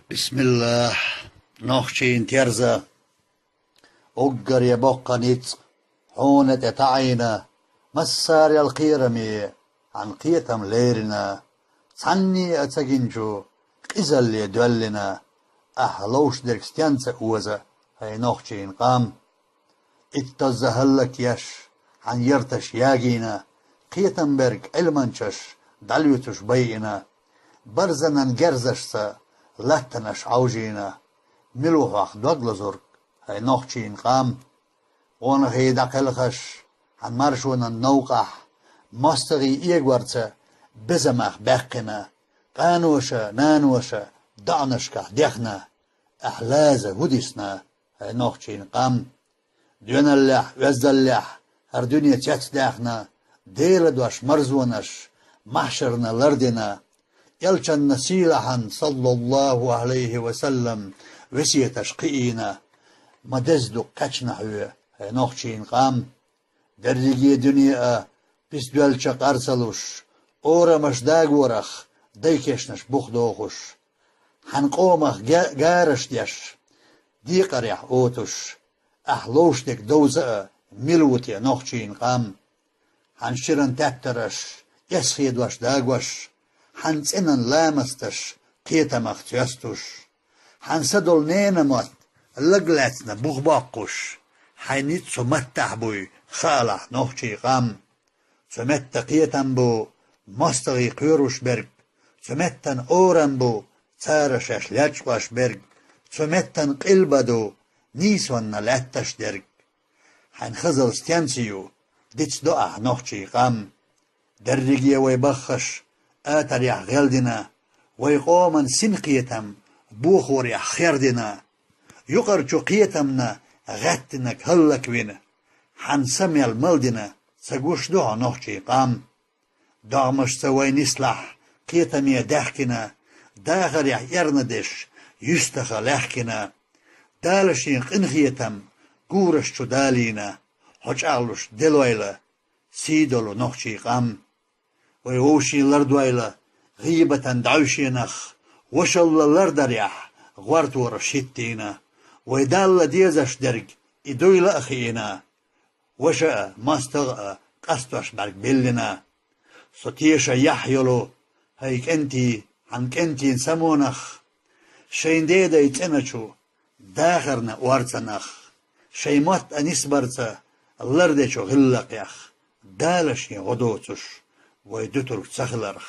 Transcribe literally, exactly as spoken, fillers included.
Бисмиллах, нохчийн терза. Уггаре боккха ницкъ хьуна тӀе таӀийна, массарел кхераме хьан кхетам лерина. Цхьанне а ца гинчу къизалле доьллина, ахь ловш дерг стенца оза, хӀай нохчийн къам. Иттазза хӀаллакъеш, хьан ярташ ягийна, кхетам берг Ӏилманчаш дӀалоьцуш байина, барзанан герзашца латтанаш Ӏовжийна. Мила ву хьох дог лазург, хӀай нохчийн къам? Къонахий дӀакхелхаш, хьан маршонан новкъахь, мостагӀийн эгорца безамах баьккхина, къаноша, наноша доӀанашкахь дехна, ахь лаза хӀу дисна, хӀай нохчийн къам? Доьналлехь, оьздаллехь хӀара дуьне цецдаьхна, Делан дош, марзонаш махьшарна лардина, элчанна сийлахьан, саллаллаху Ӏалайхи ва саллам, весеташ кхиийна. Ма деза ду кхаьчна хьоьга, хӀай нохчийн къам. Дерриге дуьне а пис доьлча къар ца луш, орамаш дагорах, дайкешнаш бух дохуш, хьан къомах га-, гараш деш, декъарехь отуш, ахь ловш дерг довза а мила ву те, нохчийн къам? Хьан ширан тептараш эсхедош дагош, хьан цӀенан ламасташ кхетамах цоьстуш, хьан са долу ненан мотт лаг лаьцна бух боккхуш, хьайн ницкъ цу маттахь буй, хаалахь, нохчийн къам. Цу метта кхетам бу мостагӀий кхоьруш берг, цу меттан орам бу цара шаьш лечкъош берг, цу меттан къилба ду нийсонна лаьтташ дерг. Хьайн хазал стенца ю, дицдо ахь, нохчийн къам. Дерриге вай баххаш атарехь гӀелдина, вай къоман синкхетам бохорехь хердина, юкъарчу кхетамна гӀаьттинарг хӀаллаквина, хьан са мел малдина ца гуш ду хьо, нохчийн къам? ДогӀмашца вай нислахь кхетаме даьхкина, дахарехь эрна деш юьстаха лаьхкина, Дала шен къинхетам гураш чу далийна, хьо чӀагӀлуш делойла, сий долу нохчийн къам. Вай вовшийн лардойла гӀийбатан дӀаьвшенах, вашалла лардарехь гӀортораш хӀиттийна, вай Далла дезаш дерг и дуйла а хиина, ваша а, мостагӀа а къастош бӀаьрг биллина. Со теша яхь йолу, хӀай кӀентий, хьан кӀентийн самонах, шайн дедай цӀеначу дахарна орцанах, шайн мотт а нисбарца лардечу гӀиллакхех, Дала шен гӀо доцуш, вай дуьтург ца хиларх.